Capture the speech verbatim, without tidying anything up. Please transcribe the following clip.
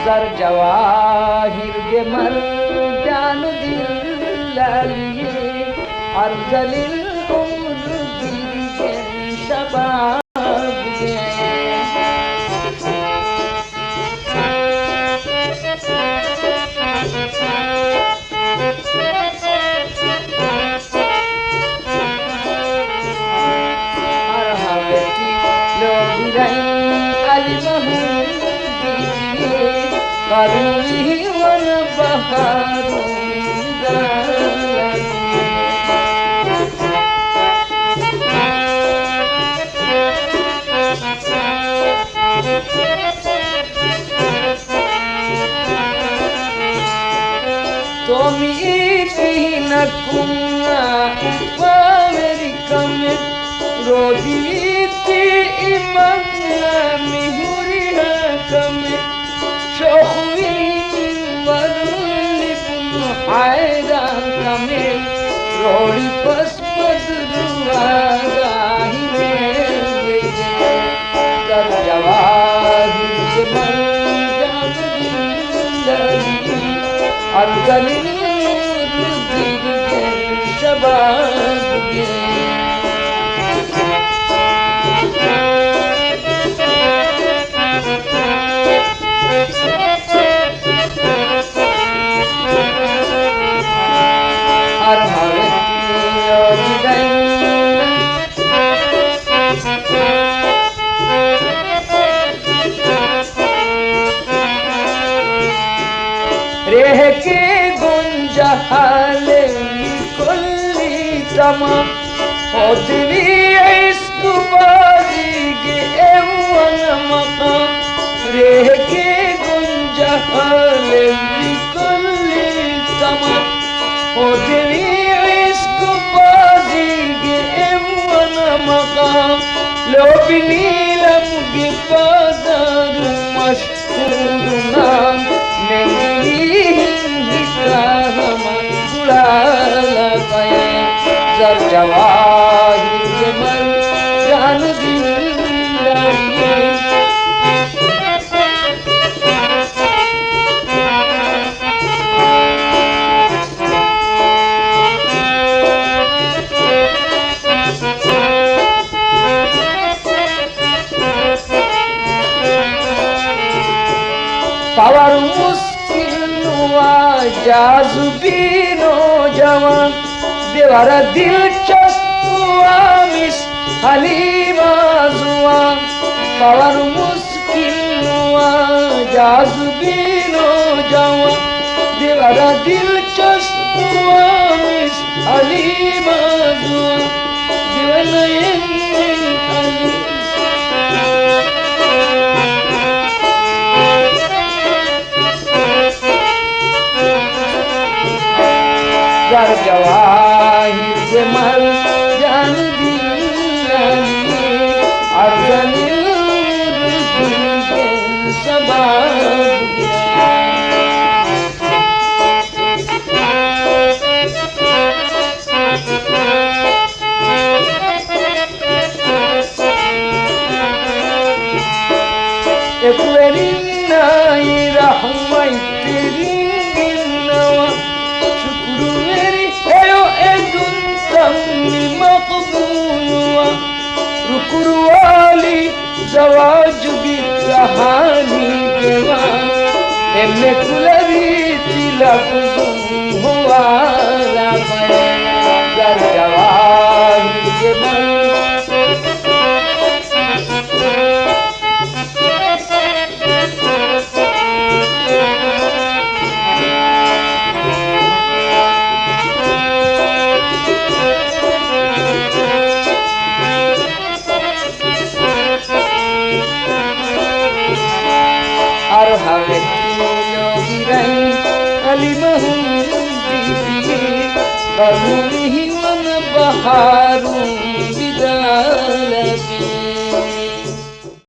ޒަރު ޖަވާހިރުގެ މަރްޖާނު ދިއްލާލި، އަރްޒަލިލް އުމުރު ދިރިގެން ޝަބާބުގެ އަރަހަވެތި ލޯބިރައި އަލިމަހުން ދިވެހި ކަރުވިހި ވަނަ ބަހާރު ވިދާޅުވި. ތޯ މިއީ ކިހިނަކުން އުފާވެރިކަމެއް؟ ރޯދިވީތީ އިމަންނަށް މި ހުރިހާ ކަމެއް؟ ޝޯޚުވީ މިންވަރުން ލިބުނު ހައިރާން ކަމެއް. ރޯޅި ފަސް ބަދުރުވާ ގާހިމޭ ވެގެން، ޒަރު ޖަވާހިރުގެ މަރްޖާނު ދިއްލާލި، އަރުދަނި ނޫރު ދިރިގެން ޝަބާބުގެ އަރަހަވެތި ލޯބިރައި. ރޭހެކޭ ގޮންޖަހާލެއްވި ކޮށްލީ ތަމާ، ހޯދެވީ އިސް ގުބާޒީގެ އެއްވަނަ މަޤާމް. ރޭހެކޭ ގޮންޖަހާލެއްވި ކޮށްލީ ތަމާ، ހޯދެވީ އިސް ގުބާޒީގެ އެއްވަނަ މަޤާމް. ލޯބި ނީލަމްގެ ބާޒާރު މަޝް ހޫރުނާ ނެގިވީހިން ހިތާ ހަމަ ގުޅާލާފައޭ. ޒަރު ޖަވާހިރުގެ މަރްޖާނު ދިއްލާލި. ފަވަރު މުސްކިލް ނުވާ ޖާޒުބީ ނޯޖަވާން، ދެވަރަށް ދިލްޗަސްޕުވާ މިސް ހަލީމާ ޒުވާން. ފަވަރު މުސްކިލް ނުވާ ޖާޒުބީ ނޯޖަވާން، ދެވަރަށް ދިލްޗަސްޕުވާ މިސް ހަލީމާ ޒުވާން. ދެވަނަޔަށް އަލި ޒަރު ޖަވާހިރުގެ މަރްޖާނު ދިއްލާލި، އަރުދަނި ނޫރު ދިރިގެން ޝަބާބުގެ އެކުވެރިންނާއި ރަޙުމަތްތެރިން އިންނަވާ، ޝުކުރުވެރި ހެޔޮ އެދުންތައް މި މަޤްބޫލުވާ، ރުކުރުވާލި ޒަވާޖު ބިއްރަހާނީ ދެވާ، އެންމެ ކުލަވީތި ލަފުޒުން ހޮވާލާފައޭ. ޒަރު ޖަވާހިރުގެ މަރް އަރަހަވެތި ލޯބިރައި އަލިމަހުން ދިވެހި ބަލުވިހި ވަނަ ބަހާރުން ވިދާޅުވި.